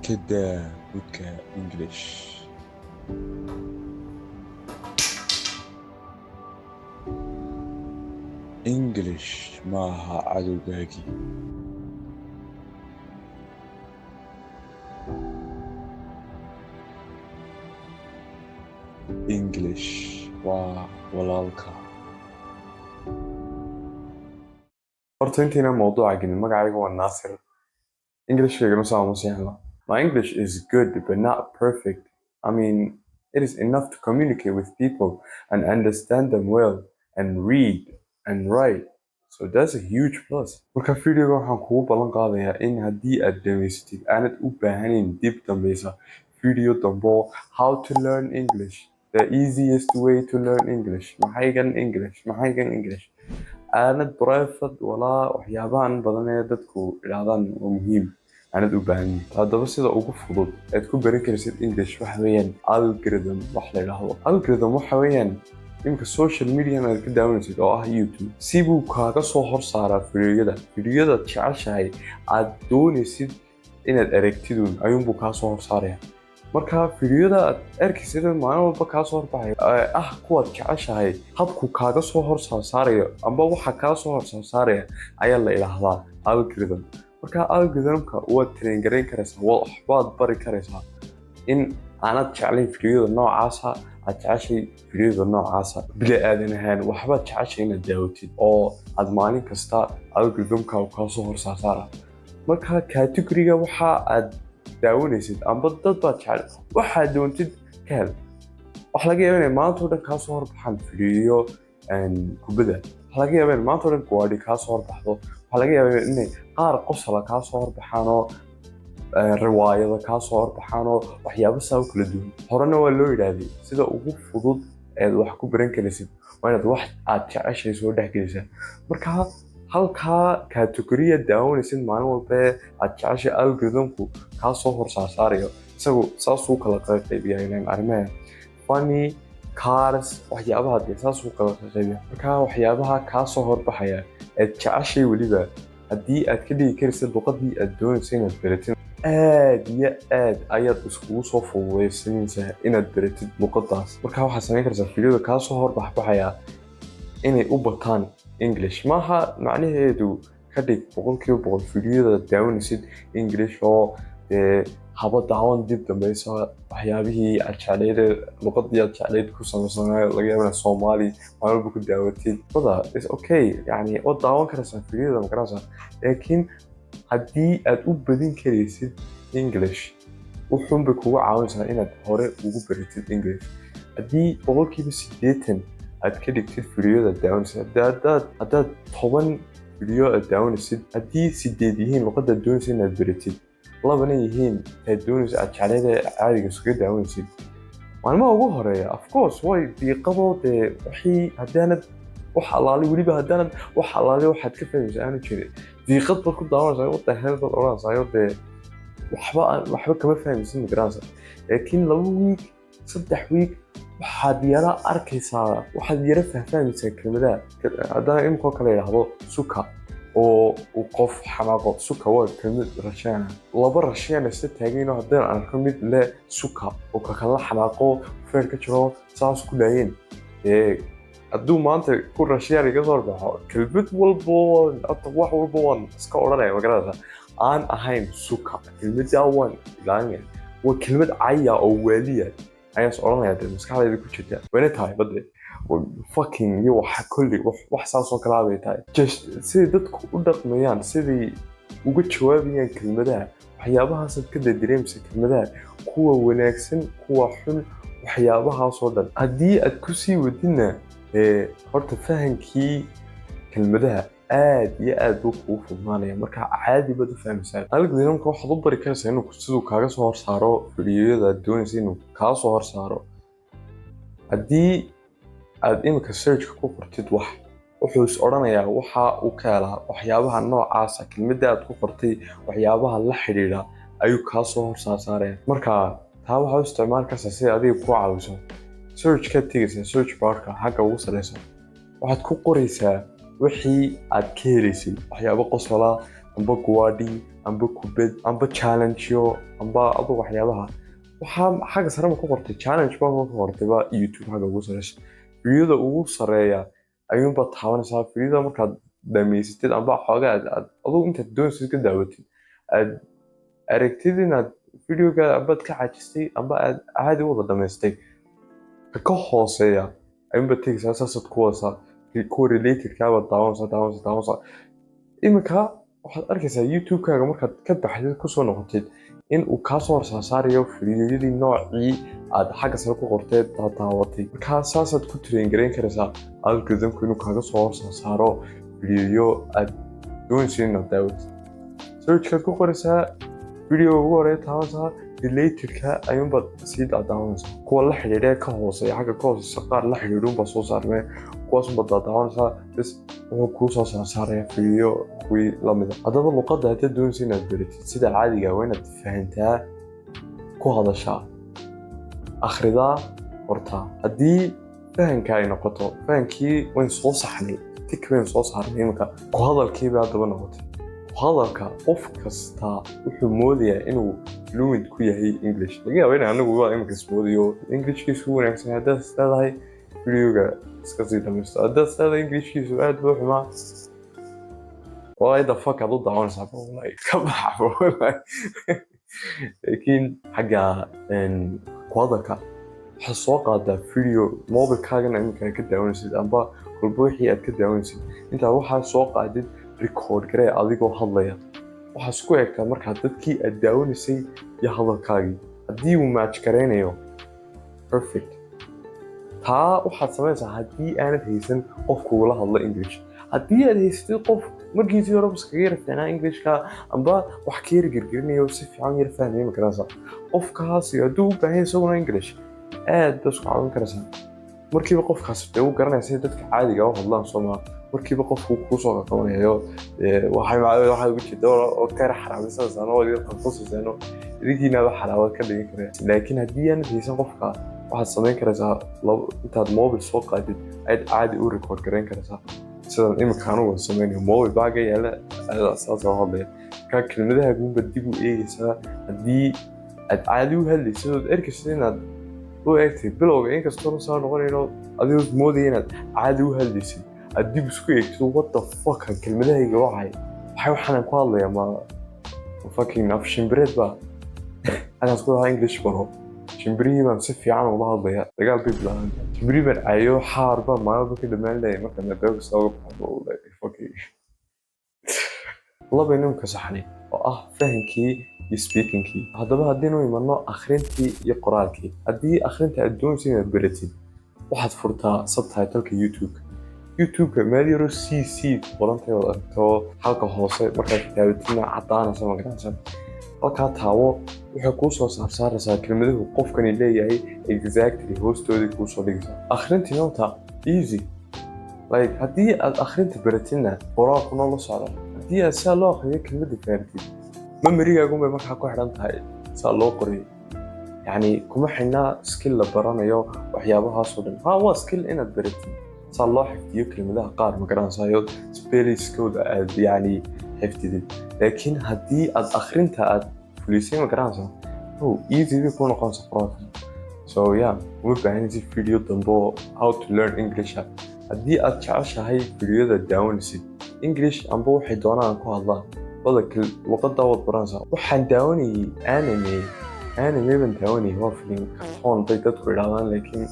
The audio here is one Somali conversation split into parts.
Ka daa budka English. English maaha cadowgaagii. English waa walaalkaa. Horta intiina mawduuca gelin, magacayga waa Naasir. Englishkaygana saa uma seexno. My English is good but not perfect. I mean, it is enough to communicate with people and understand them well and read and write. So that's a huge plus. Marka videoga waxaan kugu ballan qaadayaa in haddii aad dhamaysatid aanad u baahanayn dib dambeysa video dambo how to learn English, the easiest way to learn English, maxaygan English, maxaygan English, aanad private walaa waxyaabahan badan ee dadku idhaahdaan waa muhiim aanad u baahanyin. Haddaba sida ugu fudud aad ku baran karaysid English waxa weeyaan algorithm. Wax la idhaahdo algorithm waxa weeyaan imika social media aad ka daawanaysid oo ah YouTube, si buu kaaga soo hor saaraa fiidiyoyada. Fiidiyoyada jeceshahay aad doonaysid inaad aragtidun ayuunbuu kaa soo hor saaraya. Marka fiidiyoyada aad arkaysid maalin walba kaa soo horbaxaya ee ah kuwaad jeceshahay, habku kaaga soo hor saarayo amba waxa kaa soo hor saaraya ayaa la idhaahdaa algorithm. Marka algorithmka waad train garayn karaysaa, waxbaad bari karaysaa in aanad jeclayn fiidiyoyada noocaasa, aad jeceshay fiidiyoyada noocaasa. Bila aadan ahaan waxbaad jeceshay inaad daawatid oo aad maalin kasta algorithmka uu kaa soo hor saara. Marka categoryga waxa aad daawanaysid amba dad baad jecel, waxaad doontid ka hel. Waxa laga yaabaa inay maanta oo dhan kaa soo horbaxaan fiidiyo kubadda, waxaa laga yaabaa in maanta oo dhan gawaadhi kaa soo horbaxdo, waxaa laga yaabaa inay qaar qosla kaa soo horbaxaan oo riwaayado kaa soo horbaxaan oo waxyaabo saa u kala duwan. Horena waa loo yidhaahday, sida ugu fudud eed wax ku baran karaysid waa inaad wax aad jeceshahay soo dhex gelisaa. Marka halkaa category daawanaysid maalin walba ee aad jeceshay, algorithmku kaa soo hor saarsaarayo. Isagu saasuu kala qaybiyaa ileen arrimaha funny, cars, waxyaabaha dee saasuu kala qaybiya. Marka waxyaabaha kaa soo horbaxaya eed jeceshay, weliba haddii aad ka dhigi karaysid luqadii aad doonaysa inaad baratid, aad iyo aad ayaad iskugu soo fududaysanaysaa inaad baratid luqadaas. Marka waxaad samayn karaysaa fiidiyoda kaa soo horbaxbaxaya inay u bataan English. Maaha macnaheedu ka dhig 100% fiidiyoda daawanaysid English oo dee haba daawan dib dambeysa waxyaabihii aad jeclayd ee luqadii aad jeclayd ku samaysanaa. Laga yaaba inaad Soomaali maalin walba ku daawatid wada is okay, yani waad daawan karaysaa fiidiyoda, ma garanaysaa? Laakiin haddii aad u badin karaysid English, wuxuun bay kugu caawinaysaa inaad hore ugu baratid English. Haddii 80% aad ka dhigtid fiidiyoda daawanaysid, haddaad 10 fiidiyo aad daawanaysid, haddii sideed yihiin luqadaad doonaysid inaad baratid, labana yihiin taad doonaysid aad jecleyd ee caadiga iskaga daawanaysid, maalmaha ugu horeeya of course way diiqadoo dee wixii haddaanad wax alaali, weliba haddaanad wax alaali waxaad ka fahmaysa aanu jirin, diiqad baad ku daawanaysaa, what the hell baad odhanaysaa, dee waxba kama fahmaysid, ma garanaysaa? Laakiin 2 week, 3 week, waxaad yara arkaysaa, waxaad yara fahfahmaysaa kelmadaha. Haddaan iminkoo kale idhaahdo "сука" oo uu qof xanaaqo, "сука" waa kelmad Russian. Laba Russian isla taagayno haddaan arko mid le "сука" oo kakala xanaaqo, feer ka jiro, saas ku laayeen, dee hadduu maanta ku Russian iga soo baxo, kelmad walbo, wax walba waan iska odhanaya, ma garanaysaa, aan ahayn "сука". Kelmaddaa waan ilaalinaya, waa kelmad caya oo waaliya ayaan is odhanaya, dee maskaxdayda ku jirta wayna tahay bade "fucking" iyo waxa kolli wax saas oo kalaa bay tahay. Just siday dadku u dhaqmayaan, siday uga jawaabayaan kelmadaha, waxyaabahaasaad ka dareemaysa kelmadaha, kuwa wanaagsan, kuwa xun, waxyaabahaasoo dhan. Haddii aad ku sii wadidna horta fahankii kelmadaha aad iyo aad buu kugu fudmaanaya. Marka caadi baad u fahmaysaa. Algorithmka waxaad u bari karaysaa inuu siduu kaaga soo horsaaro fiidiyoyada aad doonaysa inuu kaa soo horsaaro. Haddii aad imika searchka ku qortid wax, wuxuu is odhanayaa waxa uu ka helaa waxyaabaha noocaasa, kelmadda aad ku qortay waxyaabaha la xidhiidha ayuu kaa soo horsaarsaaraya. Marka taa waxaa u isticmaali kartaa si adiga kuu caawiso. Searchkaad tegaysaa, search barka xagga ugu sareysa waxaad ku qoraysaa wixii aad ka helaysay, waxyaabo qosola amba guwaadhi. Amba kubad, amba challengeyo, amba adu waxyaabaha waxaa xagga sare ma ku qortay, challenge baa ku qortay ba YouTube xagga ugu sareysa, videoda ugu sareeya ayuunbaad taabanaysaa. Videoda markaad dhamaysatid amba xoogaa aad adugu intaad doonaysid ka daawatid, aad aragtid inaad videoga ambaad ka caajistay amba aad caadi u wada dhamaystay, ka hooseeya ayuunbaad tegaysaa. Saasaad ku wadaysaa, kuwa relatedkaa baad daawanaysaa, daawanaysaa, daawanaysaa. Iminka waxaad arkaysaa YouTube-kaaga markaad ka baxdid, kusoo noqotid, in uu kaa soo horsaarsaarayo fiidiyoyadii noocii aad xagga sare ku qorteed daawatay. Markaa saasaad ku train garayn karaysaa algorithmku inuu kaaga soo horsaarsaaro fiidiyoyo aad doonaysid inaad daawatid. Searchkaad ku qoraysaa, video ugu horeeya taabanaysaa, relatedka ayuunbaad sii daadaawanaysaa. Kuwa la xidhiidhee ka hooseeya, xagga ka hooseysa qaar la xidhiidhuunbaa soo saarmee, kuwaas unbaad daadaawanaysaa. Bas, wuxuu kuu soo saarsaaraya fiidiyo kuwii lamida. Haddaba luqadda haddaad doonaysa inaad baratid, sida caadiga waa inaad fahantaa, ku hadashaa, akhridaa, qortaa. Haddii fahanka ay noqoto, fahankii wayn soo saxnay, tik baynu soo saarnay. Iminka ku hadalkii bay haddaba noqotay. Ku hadalka, qof kasta wuxuu moodayaa inuu fluent ku yahay English. Laga yaaba in anigu waa iminka ismoodayo Englishkiisu wanaagsan. Haddaad is leedahay, videoga iska sii dhamaysto. Haddaad is leedahay Englishkiisu aad buu xumaa, why the fuck aad u daawanaysaa? Wallahi ka baxa wallahi. Laakiin xagga ku hadalka, waxaad soo qaadaa video mobilkaagana iminka ka daawanaysid amba kolba wixii aad ka daawanaysid. Intaad waxaa soo qaadid, record garee adigoo hadlaya. Waxaa isku egtaa markaa dadkii aad daawanaysay iyo hadalkaagii. Haddii uu match garaynayo, perfect. Taa waxaad samaynaysaa haddii aanad haysan qof kugula hadlo English. Haddii aad haysatid qof markiisii hore iskaga yara fiicnaa Englishka amba wax ka yara gergerinayo, si fiican yara fahmaya, makaraysa, qofkaasi hadduu u baahan yahay isaguna English, aad ba isku caawin karaysaa. Markiiba qofkaas dee uu garanaya sida dadka caadiga u hadlaan, soomaa? Markiiba qofku kuu soo qaqabanayo, waxay waxay uga jeeda oo ka yara xaraabisanaysaa oo iga qanqosaysaan, idinkiinaaba xaraabad ka dhigan karaya. Laakiin haddii aanad haysan qofka, waxaad samayn karaysaa intaad mobil soo qaadid ayaad caadi u record garayn karaysaa, sidan imika anugu samaynayo. Mobil baaga yaala, saas oo hadlaya. Markaa kelmadahaagunba dib u eegaysaa. Haddii aad caadi u hadlaysid ood arkaysid inaad u eegtay bilowga, inkastoo soo noqonayno adigoo moodaya inaad caadi u hadlaysid, aad dib isku eegtid, "What the fuck, kelmadahayga waxay waxaan ku hadlayaa ma fucking af shimbireed ba?" Halkaas ku lahaa English baro, shimbirihii baan si fiican ula hadlaya, dagaal bay bilaabaan. Shimbirihii baan caayo, xaar baa maalba ka dhamaan leeyahay. Markaan albaabka sooga baxo, fucking labaynu ka saxnay oo ah fahamkii iyo speakingkii. Haddaba haddiinu imanno akhrintii iyo qoraalkii, haddii akhrinta aad doonaysa inaad baratid, waxaad furtaa subtitleka YouTube-ka. YouTube-ka meel yaroo CC ku qorantay ood aragto halka hoose, markaad taabatidna caddaanaysa, magaranaysa, halkaa taawo. Waxay kuu soo saarsaaraysaa kelmaduhu qofkani leeyahay, exactly hoostoodii kuu soo dhigaysaa. Akhrintii nota easy, like haddii aad akhrinta baratidna, qoraalkuna la socdo, haddii aad saa loo akhriyo kelmadda fahamtid, memorygaagun bay markaa ku xidhan tahay saa loo qorayo. Yacni kuma xidhnaa skill la baranayo waxyaabahaasoo dhan. Ha, waa skill inaad baratid saa loo xifdiyo kelmadaha qaar, ma garanaysayo, spellingskooda aad yacni xifdidid. Laakiin haddii aad akhrinta aad fulisay, ma garanaysaa, oh, easy bay ku noqonaysa qoraalka. So yeah, uma baahanaysid video dambe oo how to learn English ah. Haddii aad jeceshahay videoyada daawanaysid English amba waxay doonaan ku hadlaan, wada luqadda waad baranaysaa. Waxaan daawanayay anime. Anime baan daawanayay, waa film cartoon bay dadku idhahdaan, laakiin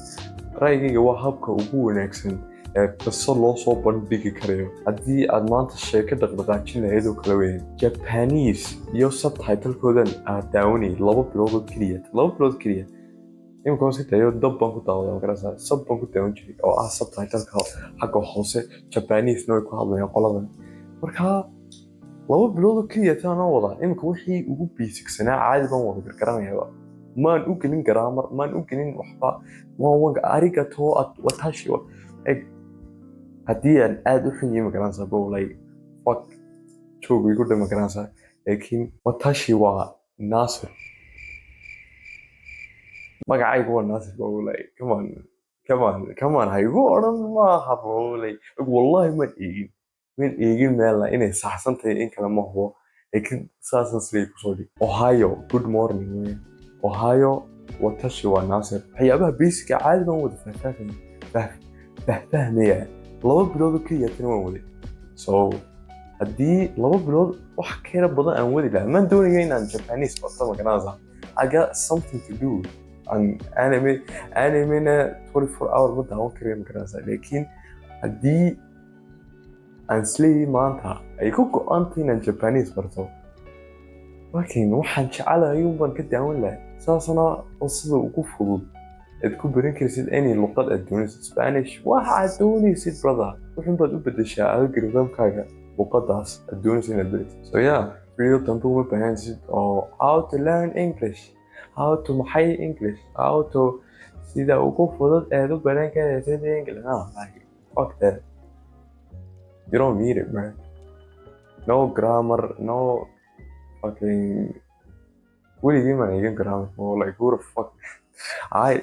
ra'yigayga waa habka ugu wanaagsan ee qiso loo soo bandhigi karayo. Haddii aad maanta sheeko dhaqdhaqaajin lahayd oo kale weyn, Japanese iyo subtitlekoodan aad daawanayay 2 bilood oo keliya, 2 bilood keliya. Imika hoos ka tayo dub baan ku daawadaa, magaraysaa, sub baan ku daawan jiray oo ah subtitleka xagga hoose. Japanesena way ku hadlayaan qoladan. Marka 2 bilood oo keliya taanoo wadaa, imika wixii ugu basicsanaa caadi baan wada gargaranayaaba. Maan u gelin grammar, maan u gelin waxba. Waan arigato watashi eg. Haddii aan aad u xun yahay, magaranaysaa, bro, like fuck, joog igu dhan, magaranaysaa. Laakiin watashi waa Nasir, magacaygu waa Nasir, bro. Like come on, come on, come on, ha igu odhan maaha, bro. Like wallahi maan eegin, maan eegin meelna inay saxsan tahay in kale ma hubo. Laakiin saasan siday kusoo dhig. Ohayo, good morning weeye. Ohayo, watashi waa Naasir. Waxyaabaha basic caadi baan wada fahfahmaya. 2 bilood oo keliya tani waan waday. So haddii 2 bilood wax kala badan aan wadi lahaa, maan doonaya inaan Japanese barto, ma garanaysaa? I got something to do and anime, animena 24 hour ma daawan karayo, ma garanaysaa? Laakiin haddii aan isleeyahay maanta ay ku go'antay inaan Japanese barto, laakiin waxaan jecelahay un baan ka daawan lahaa. Saasna oo sida ugu fudud aad ku baran karsid any luqad aad doonaysid. Spanish, waxaad doonaysid, brother, wuxun baad u bedeshaa algorithmkaaga luqadaas aad doonaysid inaad baratid. So yeah, video dambe uma baahansid oo how to learn English, how to maxay English, how to sida ugu fudud aad u baran karaysid English. No, like, fuck that. You don't need it, man. No grammar, no fucking, weligii maan eegin grammar. Oh, like, who the fuck I